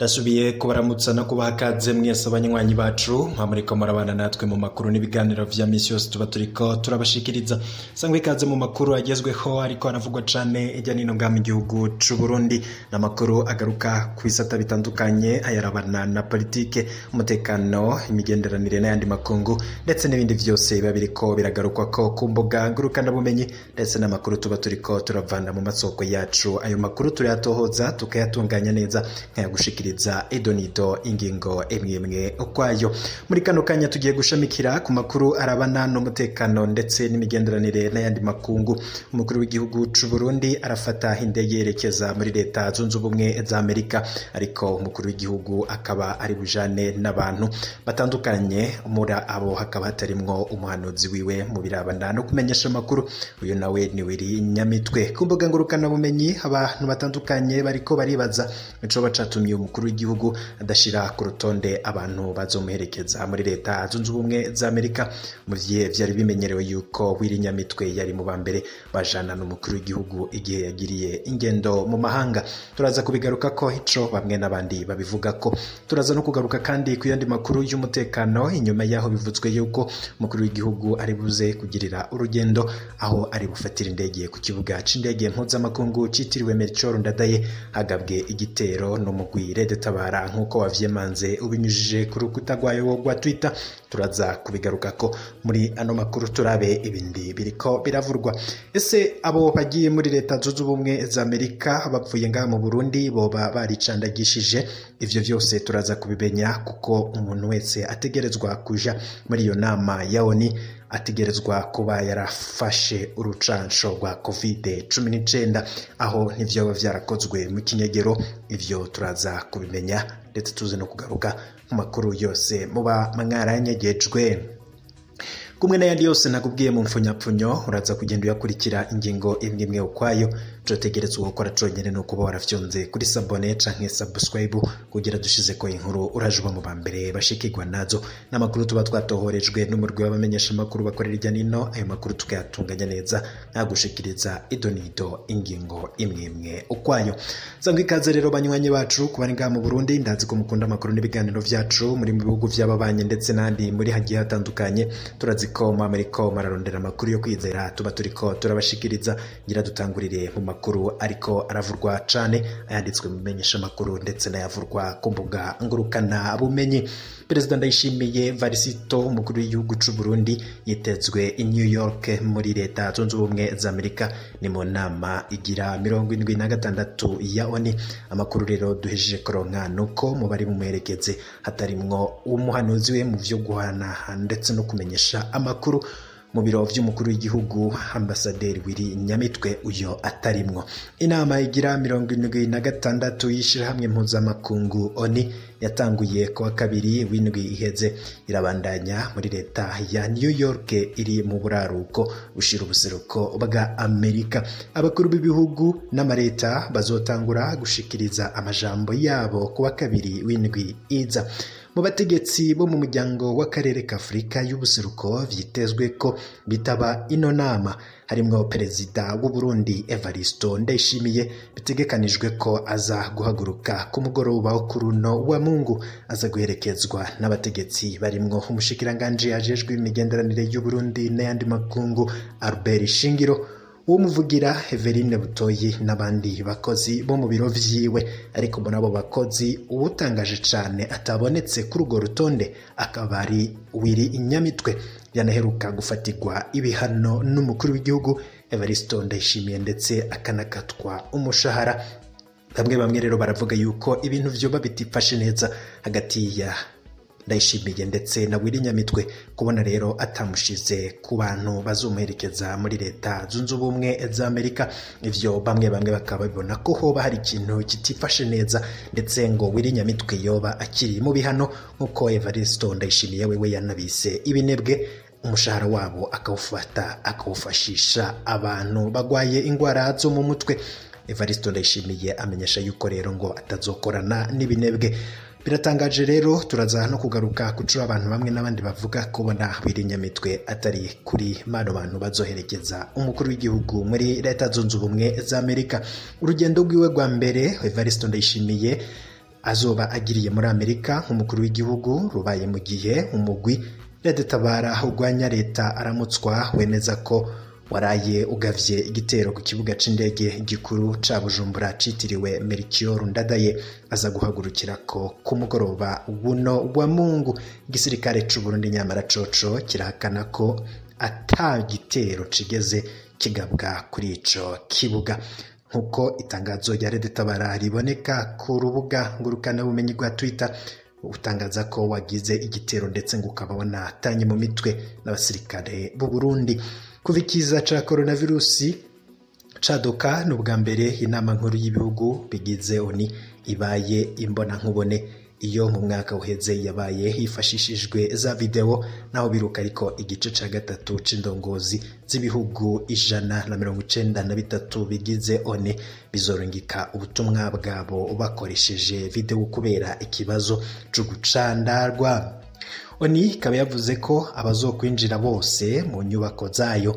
Ndasubiye kubaramutsa no kubaha ikaze mwese abanywanyi bacu mwamuriko murabana natwe mu makuru n'ibiganiro vya misi yose tuba turiko turabashikiriza. Sangwe ikaze mu makuru agezweho ariko aravugwa cane ijya nino ngaha mu gihugu c'u Burundi, n'amakuru agaruka ku bisata bitandukanye ayarabana na politike, umutekano, imigenderanire n'ayandi makungu ndetse n'ibindi vyose biba biriko biragarukwako ku mbuga ngurukanabumenyi ndetse n'amakuru tuba turiko turavana mu masoko yacu. Ayo makuru turayatohoza tukayatunganya neza nkayagushikiriza idonido ingingo imwe imwe ukwayo. Muri kano kanya tugiye gushamikira ku makuru arabana n'umutekano ndetse n'imigenderanire n'ayandi makungu. Umukuru w'igihugu c'u Burundi arafata indege yerekeza muri Leta Zunze Ubumwe za Amerika, ariko umukuru w'igihugu akaba ari bujane n'abantu batandukanye, muri abo hakaba hatarimwo umuhanuzi wiwe mu birabana no kumenyesha amakuru, uyu nawe ni Willy Nyamitwe. Ku mbuga ngurukanabumenyi abantu batandukanye bariko baribaza icoba catumye umukuru w'igihugu adashira ku rutonde abantu bazomuherekeza muri Leta Zunze Ubumwe za Amerika, mu gihe vyari bimenyerewe yuko Willy Nyamitwe yari mu ba mbere bajana n'umukuru w'igihugu igihe yagiriye ingendo mu mahanga. Turaza kubigaruka ko ico bamwe n'abandi babivuga ko. Turaza no kugaruka kandi ku yandi makuru y'umutekano inyuma yaho bivuzwe yuko umukuru w'igihugu ari buze kugirira urugendo aho ari bufatira indege ku kibuga c'indege mpuzamakungu citiriwe Melchior Ndadaye, hagabwe igitero n'umugwi Red Tabara nk'uko wavyemanze ubinyujije ku rukuta rwayo rwa Twitter. Turaza kubigaruka ko muri ano makuru turabe ibindi biriko biravurwa. Ese abo bagiye muri Leta Zunze Ubumwe za Amerika bapfuye ngaha mu Burundi boba baricandagishije? Ivyo vyose turaza kubimenya kuko umuntu wese ategerezwa kuja muri iyo nama ya ONU ategerezwa kuba yarafashe urucanco rwa COVID-19, aho ntivyoba vyarakozwe mu kinyegero. Ivyo turaza kubimenya ndetse tuze no kugaruka mu makuru yose muba mwaranyegejwe. Kumwe n'ayandi yose nakubwiye mu mfunyapfunyo, uraza kugenda uyakurikira ingingo imwe imwe ukwayo. Cotegerezwa gukora conyene no kuba warafyonze kuri sabone canke subscribe kugira dushize ko inkuru urajuba mu bambere bashikirwa nazo. N'amakuru tuba twatohorejwe n'umurwi w'abamenyesha amakuru bakorera irya nino, ayo makuru tukayatunganya neza nkagushikiriza idonido ingingo imwe imwe ukwayo. Sangwa ikaze rero banywanyi bacu kuba ngaha mu Burundi, ndazi ko mukunda amakuru n'ibiganiro vyacu muri mu bihugu vy'ababanye ndetse n'andi muri hagiye hatandukanye. Turazi ko mu Amerika mararondera amakuru yo kwizera tuba turiko turabashikiriza. Ngira dutangurire mu makuru ariko aravurwa cane ayanditswe mu menyesha makuru ndetse n'ayavurwa ku mbuga ngurukana bumenyi. Perezida Ndayishimiye Varisito umukuru w'igihugu c'u Burundi yitezwe i New York muri Leta Zunze Ubumwe za Amerika, ni mu nama igira 76 ya ONU. Amakuru rero duhejeje kuronka nuko mu bari mumuherekeze hatarimwo umuhanuzi we mu vyo guhanahana ndetse no kumenyesha amakuru mu biro vy'umukuru w'igihugu Ambasaderi Willy Nyamitwe, uyo atarimwo. Inama igira 76 y'ishirahamwe mpuzamakungu ONU yatanguye kuwa kabiri w'indwi iheze, irabandanya muri leta ya New York iri mu buraruko bushira ubuseruko bwa Amerika. Abakuru b'ibihugu n'amareta bazotangura gushikiriza amajambo yabo kuwa kabiri w'indwi iza. Mu bategetsi bo mu muryango w'akarere ka Afurika y'ubuseruko vyitezwe ko bitaba ino nama harimwo perezida w'u Burundi Evaristo Ndayishimiye, bitegekanijwe ko aza guhaguruka ku mugoroba wo kuri uno wa Mungu, aza guherekezwa n'abategetsi barimwo umushikiranganje ajejwe imigenderanire y'u Burundi n'ayandi makungu Albert Shingiro, uwumuvugira Everine Butoyi n'abandi bakozi bo mu biro vyiwe. Ariko muri abo bakozi uwutangaje cane atabonetse kuri urwo rutonde akaba ari Willy Nyamitwe, yanaheruka gufatirwa ibihano n'umukuru w'igihugu Evaristo Ndayishimiye ndetse akanakatwa umushahara. Bamwe bamwe rero baravuga yuko ibintu vyoba bitifashe neza hagati ya Ndayishimiye ndetse na Willy Nyamitwe, kubona rero atamushize ku bantu bazomuherekeza muri Leta Zunze Ubumwe za Amerika. Ivyo bamwe bamwe bakaba babibona ko hoba hari ikintu kitifashe neza, ndetse ngo Willy Nyamitwe yoba akiri mu bihano nk'uko Evaristo Ndayishimiye wewe yanabise ibinebwe, umushahara wabo akawufata akawufashisha abantu bagwaye ingwara zo mu mutwe. Evaristo Ndayishimiye amenyesha yuko rero ngo atazokorana n'ibinebwe. Biratangaje rero, turaza no kugaruka kuco abantu bamwe n'abandi bavuga kubona Willy Nyamitwe atari kuri mano bantu bazoherekeza umukuru w'igihugu muri Leta Zunze Ubumwe za Amerika. Urugendo rwiwe rwa mbere Evaristo Ndayishimiye azoba agiriye muri Amerika nk'umukuru w'igihugu rubaye mu gihe umugwi Red-Tabara urwanya leta aramutswa wemeza ko waraye ugavye igitero ku kibuga c'indege gikuru ca Bujumbura citiriwe Melchior Ndadaye aza guhagurukirako ku mugoroba wuno wa Mungu. Igisirikare c'u Burundi nyamara coco kirahakana ko ata gitero cigeze kigabwa kuri ico kibuga, nkuko itangazo rya Red-Tabara riboneka ku rubuga ngurukana bumenyi rwa Twitter utangaza ko wagize igitero ndetse ngo ukaba wanatanye mu mitwe n'abasirikare b'u Burundi. Kuva ikiza ca coronavirusi caduka n'ubwa mbere inama nkuru y'ibihugu bigize ONU ibaye imbonankubone. Iyo mu mwaka uheze yabaye hifashishijwe za video, naho biruka ariko igice ca gatatu c'indongozi z'ibihugu 193 bigize ONU bizorungika ubutumwa bwabo bakoresheje video kubera ikibazo co gucandarwa. ONU ikaba yavuze ko abazokwinjira bose mu nyubako zayo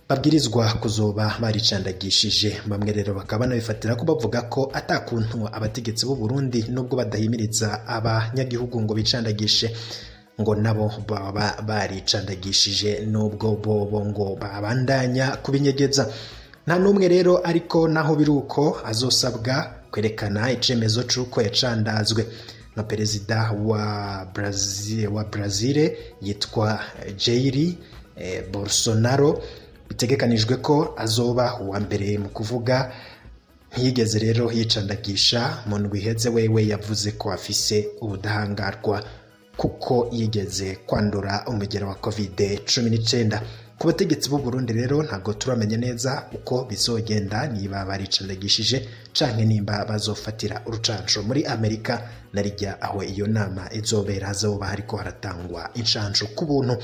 babwirizwa kuzoba baricandagishije. Bamwe rero bakaba banabifatira ko bavuga ko atakuntu abategetsi b'u Burundi nubwo badahimiriza abanyagihugu ngo bicandagishe ngo nabo baba baricandagishije nubwo bobo ngo babandanya kubinyegeza. Nta n'umwe rero ariko naho biruko azosabwa kwerekana icemezo c'uko yacandazwe. Na perezida wa Brazil yitwa Jair Bolsonaro bitegekanijwe ko azoba uwa mbere mu kuvuga, ntiyigeze rero yicandagisha. Mu ndwi iheze wewe yavuze ko afise ubudahangarwa kuko yigeze kwandura umugera wa COVID-19. Ku bategetsi b'u Burundi rero ntabwo turamenya neza uko bizogenda, niba baricandagishije canke nimba bazofatira urucanco muri Amerika narijya aho iyo nama izobera hazoba hariko haratangwa incanco ku buntu.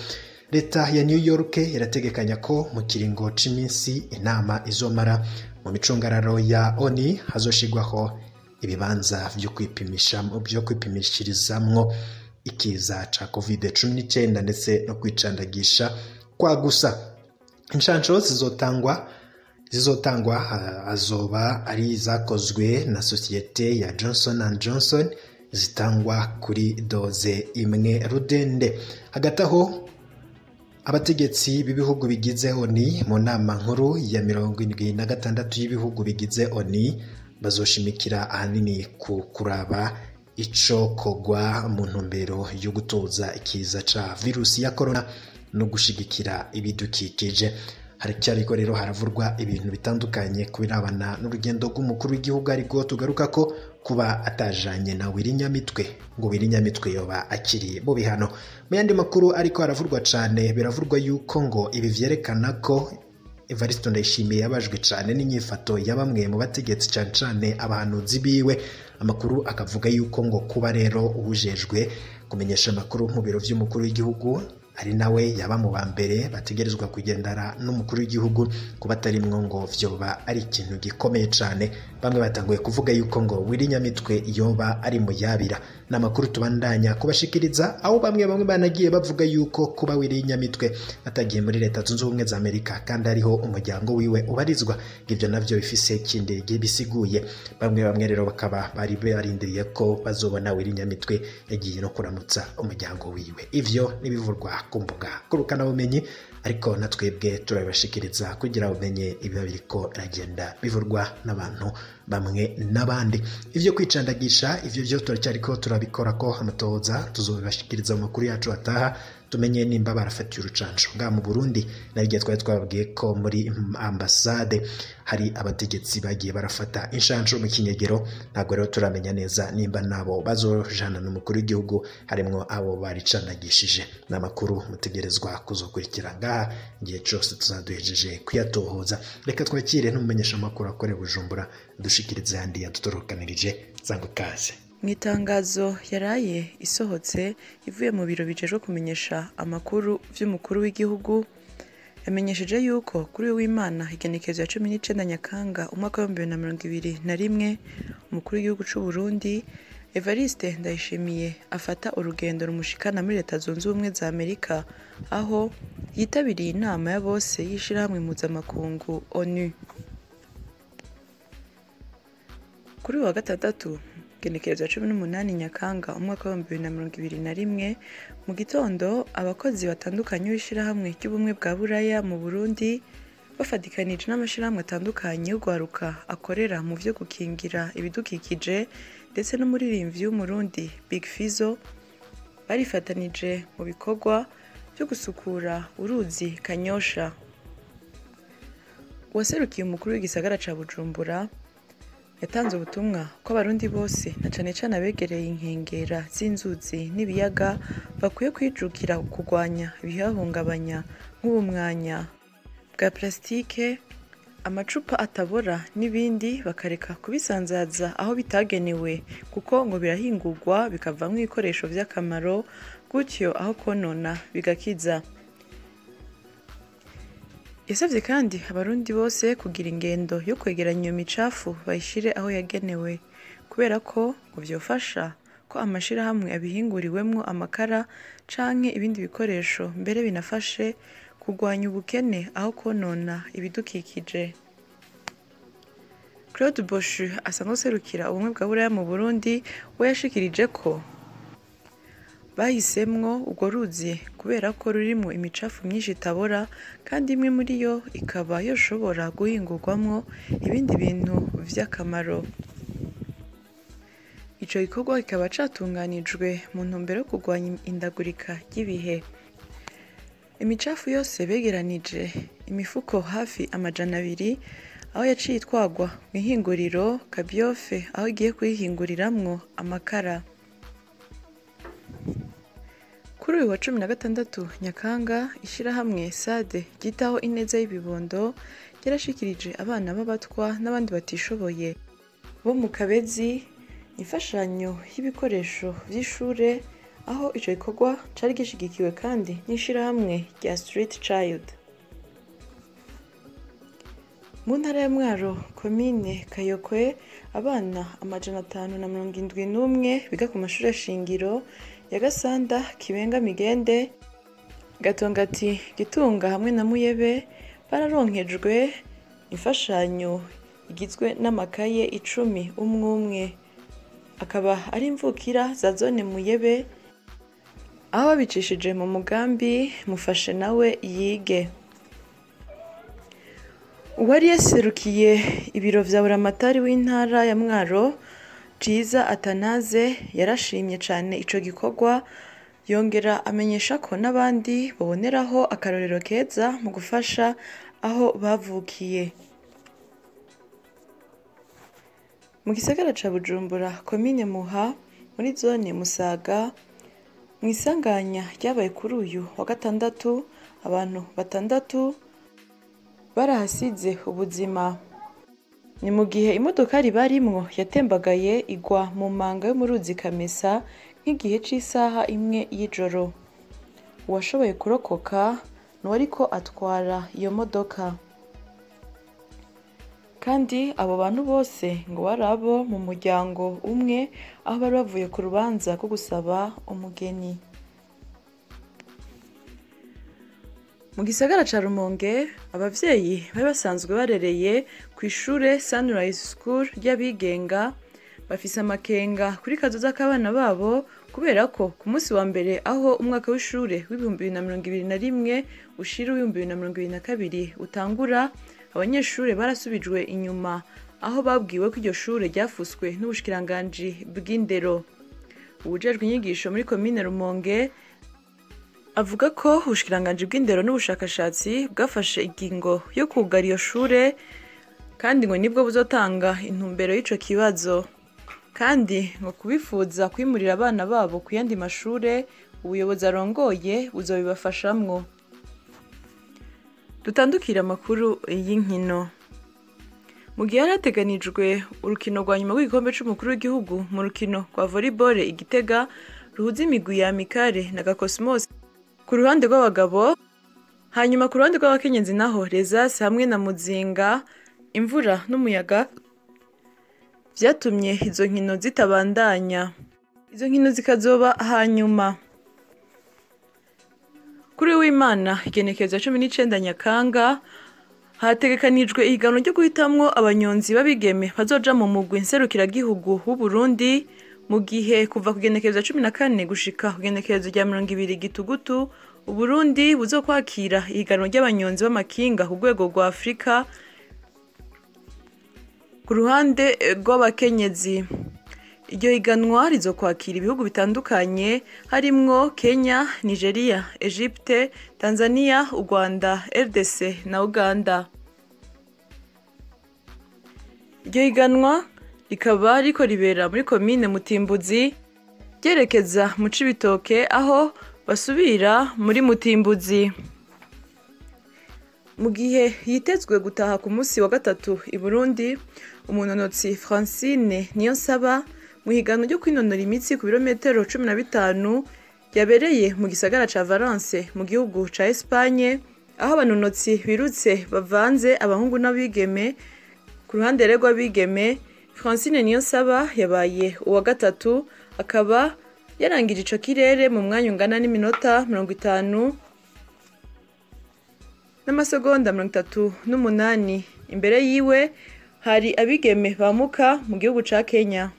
Leta ya New York irategekanya ko mu kiringo c'iminsi inama izomara mu micungararo ya ONU hazoshigwaho ibibanza vyo kwipimisha vyo kwipimishirizamwo ikiza ca COVID-19 ndetse no kwicandagisha kwa gusa. Inshanco zizotangwa azoba ari zakozwe na sosiyete ya Johnson & Johnson zitangwa kuri doze imwe rudende. Hagati aho abategetsi b'ibihugu bigize ONU mu nama nkuru ya 76 y'ibihugu bigize ONU bazoshimikira ahanini ku kuraba ico kogwa mu ntumbero yo gutoza ikiza ca virusi ya corona no gushigikira ibidukikije. Haracyariko rero haravurwa ibintu bitandukanye kubirabana n'urugendo rw'umukuru w'igihugu, ariko tugaruka ko kuba atajanye na Willy Nyamitwe ngo Willy Nyamitwe yoba akiri mu bihano. Mu yandi makuru ariko haravurwa cane, biravurwa yuko ngo ibi vyerekana ko Evariste Ndayishimiye yabajwe cane n'inyifato ya bamwe mu bategetsi cane cane abahanuzi biwe. Amakuru akavuga yuko ngo kuba rero uwujejwe kumenyesha amakuru mu biro vy'umukuru w'igihugu ari nawe yaba mu ba mbere bategerezwa kugendana n'umukuru w'igihugu, kuba atarimwo ngo vyoba ari ikintu gikomeye cane. Bamwe batanguye kuvuga yuko ngo Willy Nyamitwe yoba ari muyabira. N'amakuru tubandanya kubashikiriza, aho bamwe banagiye bavuga yuko kuba Willy Nyamitwe atagiye muri Leta Zunze Ubumwe za Amerika kandi ariho umuryango wiwe ubarizwa, ivyo navyo bifise kindi bisiguye. Bamwe rero bakaba bari barindiriye ko bazobona Willy Nyamitwe yagiye no kuramutsa umuryango wiwe. Ivyo nibivurwa ku mbuga ngurukanabumenyi, ariko na twebwe turabibashikiriza kugira umenye ibiba biriko biragenda bivurwa n'abantu bamwe n'abandi. Ivyo kwicandagisha ivyo byo turacyariko turabikora ko amatoza, tuzobibashikiriza mu makuru yacu ataha, tumenye nimba barafatiye urucanco. Nga mu Burundi naryo twari twababwiye ko muri ambasade hari abategetsi bagiye barafata inshanco mu kinyegero, ntabwo rero turamenya neza nimba nabo bazojana n'umukuru w'igihugu harimwo abo baricandagishije. N'amakuru mutegerezwa kuzokurikira ngaha igihe cose tuzaduhejeje kuyatohoza. Reka twakire n'umumenyesha amakuru akorera Bujumbura dushikirize yandi yadutorokanirije. Sangwa ikaze. Mu itangazo yaraye isohotse ivuye mu biro bijejwe kumenyesha amakuru vy'umukuru w'igihugu, yamenyesheje yuko kuri uyu w'Imana igenekerezo ya 19 Nyakanga umwaka wa 2021 umukuru w'igihugu c'u Burundi Evariste Ndayishimiye afata urugendo rumushikana muri Leta Zunze Ubumwe za Amerika, aho yitabiriye inama ya bose y'ishirahamwe mpuzamakungu ONU. Kuri uyu wa gatandatu Igenekerezo ya 18 Nyakanga umwaka wa 2021 mu gitondo, abakozi batandukanye b'ishirahamwe ry'ubumwe bwa Buraya mu Burundi bafatikanije n'amashirahamwe atandukanye y'urwaruka akorera mu vyo gukingira ibidukikije ndetse n'umuririmbyi w'Umurundi Big Fizzo barifatanije mu bikorwa vyo gusukura uruzi Kanyosha. Uwaserukiye umukuru w'igisagara ca Bujumbura yatanze ubutumwa ko abarundi bose na cane cane abegereye inkengera z'inzuzi n'ibiyaga bakwiye kwijukira kurwanya ibihahungabanya nk'ubumwanya bwa plastike, amacupa atabora n'ibindi, bakareka kubisanzaza aho bitagenewe kuko ngo birahingurwa bikavamwo ibikoresho vy'akamaro, gutyo aho konona bigakiza. Yasavye kandi abarundi bose kugira ingendo yo kwegeranya iyo micafu bayishire aho yagenewe, kubera ko ngo vyofasha ko amashirahamwe abihinguriwemwo amakara canke ibindi bikoresho, mbere binafashe kurwanya ubukene aho konona ibidukikije. Claude Boshu asanzwe aserukira ubumwe bwa Buraya mu Burundi we yashikirije ko bahisemwo urwo ruzi kubera ko rurimwo imicafu myinshi itabora, kandi imwe muri yo ikaba yoshobora guhingurwamwo ibindi bintu vy'akamaro. Ico gikorwa kikaba catunganijwe mu ntumbero yo kurwanya ihindagurika ry'ibihe. Imicafu yose begeranije imifuko hafi 200, aho yaciye itwarwa mw'ihinguriro Kabyofe aho igiye kuyihinguriramwo amakara. Kuri uyu wa 16 Nyakanga, ishirahamwe SADE ryitaho ineza y'ibibondo ryarashikirije abana b'abatwa n'abandi batishoboye bo mu Kabezi imfashanyo y'ibikoresho vy'ishure, aho ico gikorwa cari gishigikiwe kandi n'ishirahamwe rya Street Child. Mu ntara ya Mwaro, komine Kayokwe, abana 571 biga ku mashure shingiro ya Gasanda, Kibenga, Migende, Gatongati, Gitunga hamwe na Muyebe bararonkejwe imfashanyo igizwe n'amakaye 10 umwe umwe, akaba ari imvukira za zone Muyebe, aho babicishije mu mugambi Mufashe nawe yige. Uwari yaserukiye ibiro vya buramatari w'intara ya Mwaro, Ciza Atanaze, yarashimye cane ico gikorwa, yongera amenyesha ko n'abandi baboneraho akarorero keza mu gufasha aho bavukiye. Mu gisagara ca Bujumbura, komine Muha, muri zone Musaga, mw'isanganya ryabaye kuri uyu wa gatandatu, abantu 6 barahasize ubuzima. Ni mu gihe imodokari barimwo yatembagaye igwa mu manga yo mu ruzi Kamesa nk'igihe c'isaha 1 y'ijoro. Uwashoboye kurokoka nuwariko atwara iyo modoka. Kandi abo bantu bose ngo bari abo mu muryango umwe, aho bari bavuye ku rubanza rwo gusaba umugeni. Mu gisagara ca Rumonge, abavyeyi bari basanzwe barereye kw'ishure Sunrise School ry'abigenga bafise amakenga kuri kazoza k'abana babo, kubera ko ku munsi wa mbere aho umwaka w'ishure w'2021 ushira w'2022 utangura, abanyeshure barasubijwe inyuma aho babwiwe ko iryo shure ryafuswe n'ubushikiranganji bw'indero. Uwujejwe inyigisho muri komine Rumonge avuga ko ubushikiranganji bw'indero n'ubushakashatsi bwafashe ingingo yo kugara iyo shure, kandi ngo nibwo buzotanga intumbero y'ico kibazo. Kandi ngo kubifuza kwimurira abana babo ku yandi mashure, ubuyobozi arongoye buzobibafashamwo. Dutandukire amakuru y'inkino. Mu gihe hari hateganijwe urukino rwa nyuma rw'igikombe c'umukuru w'igihugu mu rukino rwa volleyball i Gitega ruhuza imigwi ya Amicale na Gakosmos ku ruhande rw'abagabo, hanyuma ku ruhande rw'abakenyezi naho Rezas hamwe na Muzinga, imvura n'umuyaga vyatumye izo nkino zitabandanya. Izo nkino zikazoba hanyuma. Kuri w'Imana igenekerezo ya 19 Nyakanga, Hategekanijwe ihiganwa ryo guhitamwo abanyonzi b'abigeme bazoja mu mugwi nserukiragihugu w'Uburundi, mu gihe kuva ku igenekerezo rya 14 gushika ku igenekerezo rya 20 Gitugutu, Uburundi buzokwakira ihiganwa ry'abanyonzi b'amakinga ku rwego rwa Afurika ku ruhande rw'abakenyezi. Iryo higanwa rizokwakira ibihugu bitandukanye harimwo Kenya, Nigeria, Egypte, Tanzania, u Rwanda, RDC na Uganda. Iryo higanwa rikaba riko ribera muri komine Mutimbuzi, ryerekeza mu Cibitoke aho basubira muri Mutimbuzi. Mu gihe yitezwe gutaha ku munsi wa gatatu i Burundi, umunonotsi Francine Niyonsaba mu higanwa ryo kwinonora imitsi ku birometero 15 ryabereye mu gisagara ca Valence mu gihugu ca Espagne, aho abanonotsi birutse bavanze abahungu n'abigeme. Ku ruhande rw'abigeme, Francine Niyonsaba yabaye uwa gatatu, akaba yarangije ico kirere mu mwanya ungana n'iminota 50 n'amasegonda 38. Imbere yiwe hari abigeme bamuka mu gihugu ca Kenya.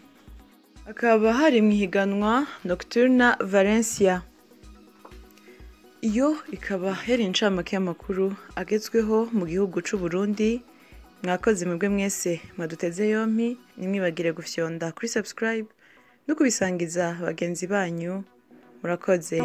Akaba hari mw'ihiganwa Nocturna Valencia. Iyo ikaba yari incamake y'amakuru agezweho mu gihugu c'u Burundi. Mwakoze mwebwe mwese mwaduteze yompi, ntimwibagire gufyonda kuri subscribe no kubisangiza bagenzi banyu. Murakoze.